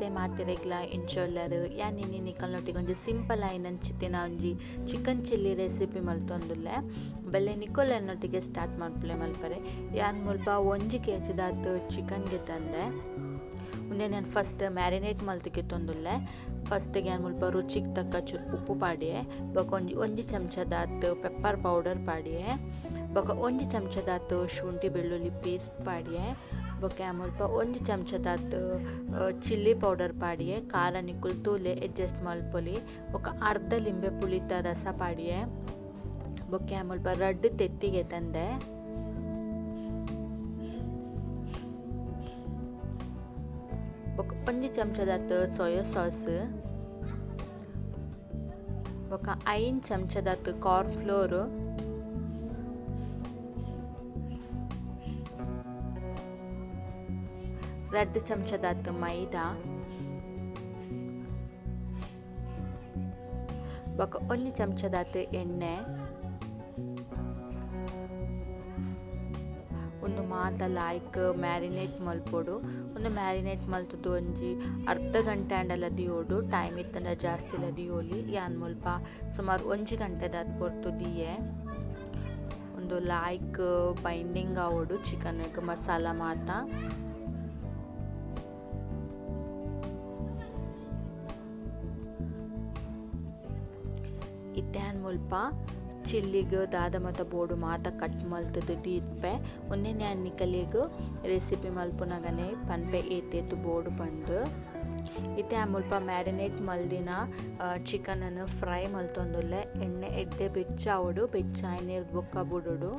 ನಮಸ್ತೆ ಮಾತೆರೆಗ್ಲ ಎಂಚೊಲ್ಲರ್ ಯಾನ್ ಇನಿ ನಿಕಲ್ನೊಟ್ಟಿಗೆ ಒಂಜಿ ಸಿಂಪಲ್ ಆಯಿನಂಚಿತ್ತಿನ ಒಂಜಿ ಚಿಕನ್ ಚಿಲ್ಲಿ ರೆಸಿಪಿ ಮಲ್ತೊಂದುಲ್ಲೆ. ಬಲ್ಲೆ ನಿಕುಲು ಎನ್ನೊಟ್ಟಿಗೆ ಸ್ಟಾರ್ಟ್ ಮಲ್ಪುಲೆ ಮಲ್ಪರೆ. ಯಾನ್ ಮುಲ್ಪ ಒಂಜಿ ಕೆ ಜಿದಾತ್ ಚಿಕನ್ ಗೆತಂದೆ. ಉಂದೆನ್ ಯಾನ್ ಫಸ್ಟ್ ಮ್ಯಾರಿನೇಟ್ ಮಲ್ತ್ ಗೆತೊಂದುಲ್ಲೆ. ಫಸ್ಟ್ ಯಾನ್ ಮುಲ್ಪ ರುಚಿಗ್ ತಕ್ಕ ಚೂರು ಉಪ್ಪು ಪಾಡಿಯೆ. ಬೊಕ ಒಂಜಿ ಒಂಜಿ ಚಮಚದಾತ್ ಪೆಪ್ಪರ್ ಪೌಡರ್ ಪಾಡಿಯೆ. ಬೊಕ ಒಂಜಿ ಚಮಚದಾತ್ ಶುಂಠಿ ಬೆಳ್ಳುಳ್ಳಿ ಪೇಸ್ಟ್ ಪಾಡಿಯೆ. ಬೊಕ ಮುಲ್ಪ ಒಂಜಿ ಚಮಚದಾತ್ ಚಿಲ್ಲಿ ಪೌಡರ್ ಪಾಡಿಯೆ. ಖಾರ ನಿಕುಲು ತೂಲೆ ಅಡ್ಜಸ್ಟ್ ಮಲ್ಪೊಲಿ. ಬೊಕ ಅರ್ಧ ಲಿಂಬೆ ಪುಳಿತ ರಸ ಪಾಡಿಯೆ. ಬೊಕ ಮುಲ್ಪ ರಡ್ಡ್ ತೆತ್ತಿ ಗೆತಂದೆ. ಬೊಕ ಒಂಜಿ ಚಮಚದಾತ್ ಸೋಯಾ ಸಾಸ್. ಬೊಕ 5 ಚಮಚದಾತ್ ಕಾರ್ನ್ ಫ್ಲೋರ್. 2 ಚಮಚದಾತ್ ಮೈದಾ. ಬೊಕ ಒಂಜಿ ಚಮಚದಾತ್ ಎಣ್ಣೆ. ಉಂದು ಮಾತ ಲಾಯ್ಕ್ ಮ್ಯಾರಿನೇಟ್ ಮಲ್ಪೊಡು. ಉಂದು ಮ್ಯಾರಿನೇಟ್ ಮಲ್ತುದು ಒಂಜಿ ಅರ್ಧ ಗಂಟೆ ಆಂಡಲ ದಿಯೋಡು. ಟೈಮ್ ಇತ್ತಂಡ ಜಾಸ್ತಿಲ ದಿಯೋಲಿ. ಯಾನ್ ಮುಲ್ಪ ಸುಮಾರು ಒಂಜಿ ಗಂಟೆದಾತ್ ಪೊರ್ತು ದಿಯೆ. ಉಂದು ಲಾಯ್ಕ್ ಬೈಂಡಿಂಗ್ ಆವೊಡು ಚಿಕನ್ ಗ್ ಮಸಾಲ ಮಾತ. ಇತ್ತೆ ಯಾನ್ ಮುಲ್ಪ ಚಿಲ್ಲಿಗ್ ದಾದ ಮಾತ ಬೋಡು ಮಾತ ಕಟ್ ಮಲ್ತುದು ದೀಪೆ. ಉಂದೆನ್ ಯಾನ್ ನಿಕಲೆಗ್ ರೆಸಿಪಿ ಮಲ್ಪುನಗನೆ ಪನ್ಪೆ ಏತೇತ್ ಬೋಡು ಪಂದ್. ಇತ್ತೆ ಯಾನ್ ಮುಲ್ಪ ಮ್ಯಾರಿನೇಟ್ ಮಲ್ದಿನ ಚಿಕನ್ ನ್ ಫ್ರೈ ಮಲ್ತೊಂದುಲ್ಲೆ. ಎಣ್ಣೆ ಎಡ್ಡೆ ಬೆಚ್ಚ ಆವೊಡು, ಬೆಚ್ಚ ಆಯಿನೆರ್ದ್ ಬೊಕ್ಕ ಬುಡೊಡು.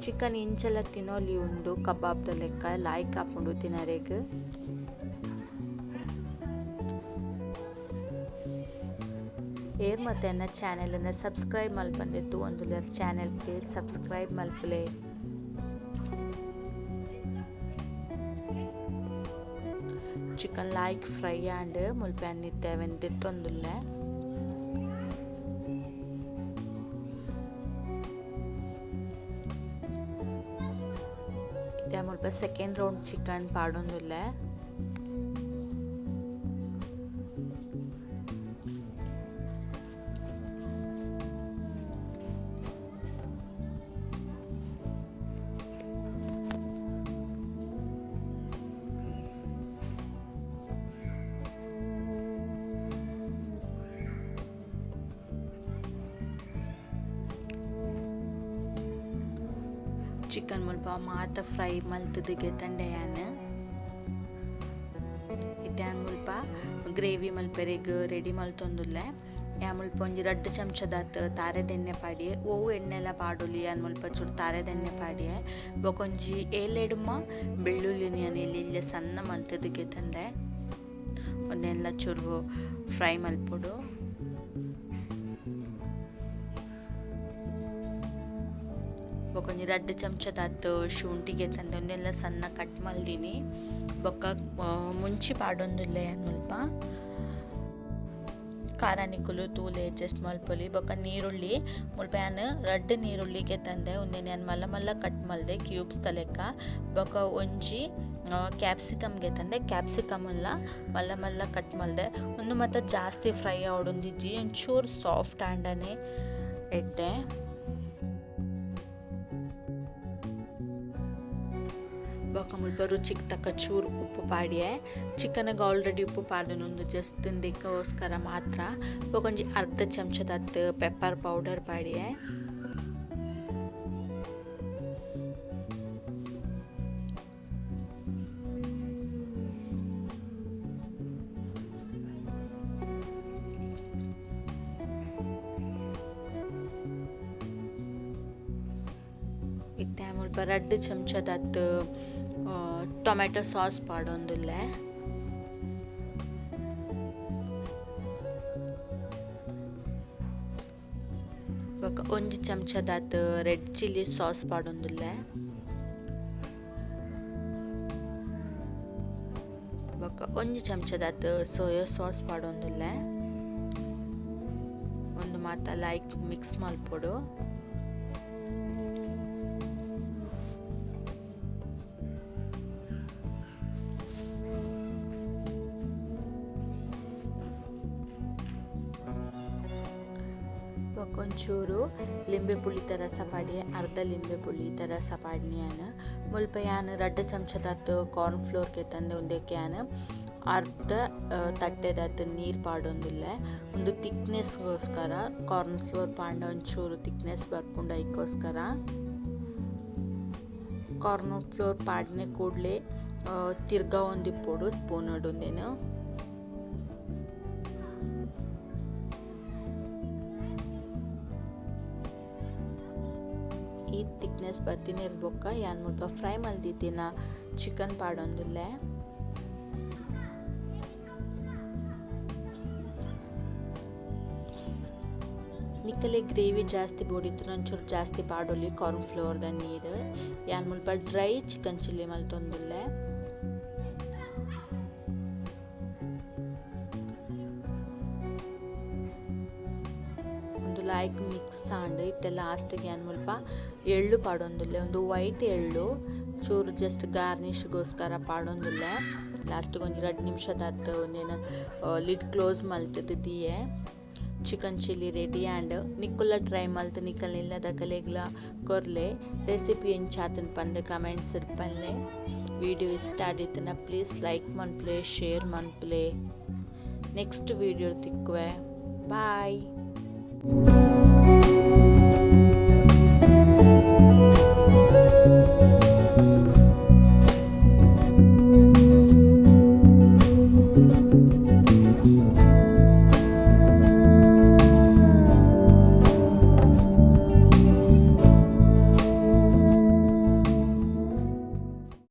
ಚಿಕನ್ ಇಂಚಲ ತಿನೊಲಿ ಉಂಡು ಕಬಾಬ್ ದ ಲೆಕ್ಕ ಲಾಯ್ಕ್ ಆಪುಂಡು ತಿನರೆಗ್. ಏರ್ ಮಾತ ಎನ್ನ ಚಾನೆಲ್ ನ್ ಸಬ್ಸ್ಕ್ರೈಬ್ ಮಲ್ಪಂದೆ ತೂವೊಂದುಲ್ಲೆರ್ ಚಾನೆಲ್ ಪ್ಲೀಸ್ ಸಬ್ಸ್ಕ್ರೈಬ್ ಮಲ್ಪುಲೆ. ಚಿಕನ್ ಲಾಯ್ಕ್ ಫ್ರೈ ಆಂಡ್ ಮುಲ್ಪ ಯಾನ್ ಇತ್ತೆ ಅವೆನ್ ದೆತ್ತೊಂದುಲ್ಲೆ. ಇತ್ತೆ ಮುಲ್ಪ ಸೆಕೆಂಡ್ ರೌಂಡ್ ಚಿಕನ್ ಪಾಡೊಂದುಲ್ಲೆ. ಚಿಕನ್ ಮುಲ್ಪ ಮಾತ ಫ್ರೈ ಮಲ್ತ್ದ್ ಗೆತಂಡೆ ಯಾನ್. ಇತ್ತೆ ಯಾನ್ ಮುಲ್ಪ ಗ್ರೇವಿ ಮಲ್ಪೆರೆಗ್ ರೆಡಿ ಮಲ್ತೊಂದುಲ್ಲೆ. ಯಾನ್ ಮುಲ್ಪ ಒಂಜಿ ರಡ್ಡ್ ಚಮಚದಾತ್ ತಾರೆದೆಣ್ಣೆ ಪಾಡಿಯೆ. ಒವು ಎಣ್ಣೆಲ ಪಾಡೊಲಿ ಯಾನ್ ಮುಲ್ಪ ಚೂರು ತಾರೆದೆಣ್ಣೆ ಪಾಡಿಯೆ. ಬೊಕೊಂಜಿ ಏಲೆಡ್ಮ ಬೆಳ್ಳುಳ್ಳಿನ್ ಯಾನ್ ಎಲ್ಯ ಎಲ್ಯ ಸಣ್ಣ ಮಲ್ತ್ದ್ ಗೆತಂದೆ. ಉಂದೆನ್ಲ ಚೂರು ಫ್ರೈ ಮಲ್ಪೊಡು. ಬೊಕೊಂಜಿ ರಡ್ಡ್ ಚಮಚದಾತ್ ಶುಂಠಿ ಗೆತಂದೆ ಉಂದೆನ್ಲ ಸಣ್ಣ ಕಟ್ ಮಲ್ದಿನಿ. ಬೊಕ್ಕ ಮುಂಚಿ ಪಾಡೊಂದುಲ್ಲೆ ಯಾನ್ ಮುಲ್ಪ. ಖಾರ ನಿಕುಲು ತೂಲೆ ಅಡ್ಜಸ್ಟ್ ಮಲ್ಪೊಲಿ. ಬೊಕ್ಕ ನೀರುಳ್ಳಿ ಮುಲ್ಪ ಯಾನ್ ರಡ್ಡ್ ನೀರುಳ್ಳಿ ಗೆತಂದೆ. ಉಂದೆನ್ ಯಾನ್ ಮಲ್ಲ ಮಲ್ಲ ಕಟ್ ಮಲ್ದೆ ಕ್ಯೂಬ್ಸ್ ದ ಲೆಕ್ಕ. ಬೊಕ್ಕ ಒಂಜಿ ಕ್ಯಾಪ್ಸಿಕಮ್ ಗೆತಂದೆ. ಕ್ಯಾಪ್ಸಿಕಮ್ ಲ ಮಲ್ಲ ಮಲ್ಲ ಕಟ್ ಮಲ್ದೆ. ಉಂದು ಮಾತ ಜಾಸ್ತಿ ಫ್ರೈ ಆವೊಡುಂದಿಜ್ಜಿ ಒಂಚೂರು ಸಾಫ್ಟ್ ಆಂಡನೆ ಎಡ್ಡೆ. ಬೊಕ್ಕ ಮುಲ್ಪ ರುಚಿಗ್ ತಕ್ಕ ಚೂರು ಉಪ್ಪು ಪಾಡಿಯೆ. ಚಿಕನ್ ಗ್ ಆಲ್ರೆಡಿ ಉಪ್ಪು ಪಾಡ್ದೆನ ಉಂದು ಜಸ್ಟ್ ಉಂದೆಕ್ಕೋಸ್ಕರ ಮಾತ್ರ. ಬೊಕ ಒಂಜಿ ಅರ್ಧ ಚಮಚದಾತ್ ಪೆಪ್ಪರ್ ಪೌಡರ್ ಪಾಡಿಯೆ. ಇತ್ತೆ ಮುಲ್ಪ ರಡ್ಡ್ ಚಮಚದಾತ್ ಟೊಮೆಟೊ ಸಾಸ್ ಪಾಡೊಂದುಲ್ಲೆ. ಬೊಕ ಒಂಜಿ ಚಮಚದಾತ್ ರೆಡ್ ಚಿಲ್ಲಿ ಸಾಸ್ ಪಾಡೊಂದುಲ್ಲೆ. ಬೊಕ ಒಂಜಿ ಚಮಚದಾತ್ ಸೋಯಾ ಸಾಸ್ ಪಾಡೊಂದುಲ್ಲೆ. ಉಂದು ಮಾತ ಲೈಕ್ ಮಿಕ್ಸ್ ಮಲ್ಪೊಡು. ಬೊಕ ಒಂಚೂರು ಲಿಂಬೆ ಪುಳಿತ ರಸ ಪಾಡಿಯೆ, ಅರ್ಧ ಲಿಂಬೆ ಪುಳಿತ ರಸ ಪಾಡ್ನಿ ಯಾನ್. ಮುಲ್ಪ ಯಾನ್ ರಡ್ಡ್ ಚಮಚದಾತ್ ಕಾರ್ನ್ ಫ್ಲೋರ್ ಗೆತೊಂದೆ ಉಂದೆಕ್ ಯಾನ್ ಅರ್ಧ ತಟ್ಟೆದಾತ್ ನೀರ್ ಪಾಡೊಂದುಲ್ಲೆ. ಉಂದು ತಿಕ್ನೆಸ್ ಗೋಸ್ಕರ ಕಾರ್ನ್ ಫ್ಲೋರ್ ಪಾಂಡ ಒಂಚೂರು ತಿಕ್ನೆಸ್ ಬರ್ಪುಂಡು ಐಕೋಸ್ಕರ. ಕಾರ್ನ್ ಫ್ಲೋರ್ ಪಾಡ್ನೆ ಕೂಡ್ಲೆ ತಿರ್ಗಾವೊಂದಿಪ್ಪೊಡು ಸ್ಪೂನ್ ಉಂದೆನ್. ಈ ತಿಕ್ನೆಸ್ ಬತ್ತಿನೆರ್ದ್ ಬೊಕ್ಕ ಯಾನ್ ಮುಲ್ಪ ಫ್ರೈ ಮಲ್ದಿತ್ತಿನ ಚಿಕನ್ ಪಾಡೊಂದುಲ್ಲೆ. ನಿಕಲೆ ಗ್ರೇವಿ ಜಾಸ್ತಿ ಬೋಡಿತ್ತ್ಂಡ ಒಂಚೂರು ಜಾಸ್ತಿ ಪಾಡೊಲಿ ಕಾರ್ನ್ ಫ್ಲೋರ್ ದ ನೀರ್. ಯಾನ್ ಮುಲ್ಪ ಡ್ರೈ ಚಿಕನ್ ಚಿಲ್ಲಿ ಮಲ್ತೊಂದುಲ್ಲೆ. ಉಂದು ಲಾಯ್ಕ್ ಮಿಕ್ಸ್ ಆಂಡ್. ಇತ್ತೆ ಲಾಸ್ಟ್ ಗ್ ಯಾನ್ ಮುಲ್ಪ ಎಳ್ಳು ಪಾಡೊಂದುಲ್ಲೆ. ಉಂದು ವೈಟ್ ಎಳ್ಳು ಚೂರು ಜಸ್ಟ್ ಗಾರ್ನಿಶ್ ಗೋಸ್ಕರ ಪಾಡೊಂದುಲ್ಲೆ. ಲಾಸ್ಟ್ ಗ್ ಒಂಜಿ ರಡ್ಡ್ ನಿಮಿಷದಾತ್ ಉಂದೆನ್ ಲಿಡ್ ಕ್ಲೋಸ್ ಮಲ್ತ್ ದ್ ದೀಯೆ. ಚಿಕನ್ ಚಿಲ್ಲಿ ರೆಡಿ ಆಂಡ್. ನಿಕುಲ್ಲ ಟ್ರೈ ಮಲ್ತ್ ನಿಕಲ್ನ ಇಲ್ಲದಕಲೆಗ್ಲ ಕೊರ್ಲೆ. ರೆಸಿಪಿ ಎಂಚ ಆತುಂಡು ಪಂದ್ ಕಮೆಂಟ್ಸ್ ಡ್ ಪನ್ಲೆ. ವಿಡಿಯೋ ಇಷ್ಟ ಆದಿತ್ತ್ಂಡ ಪ್ಲೀಸ್ ಲೈಕ್ ಮನ್ಪುಲೆ ಶೇರ್ ಮನ್ಪುಲೆ. ನೆಕ್ಸ್ಟ್ ವಿಡಿಯೋ ತಿಕ್ಕುವೆ. ಬಾಯ್.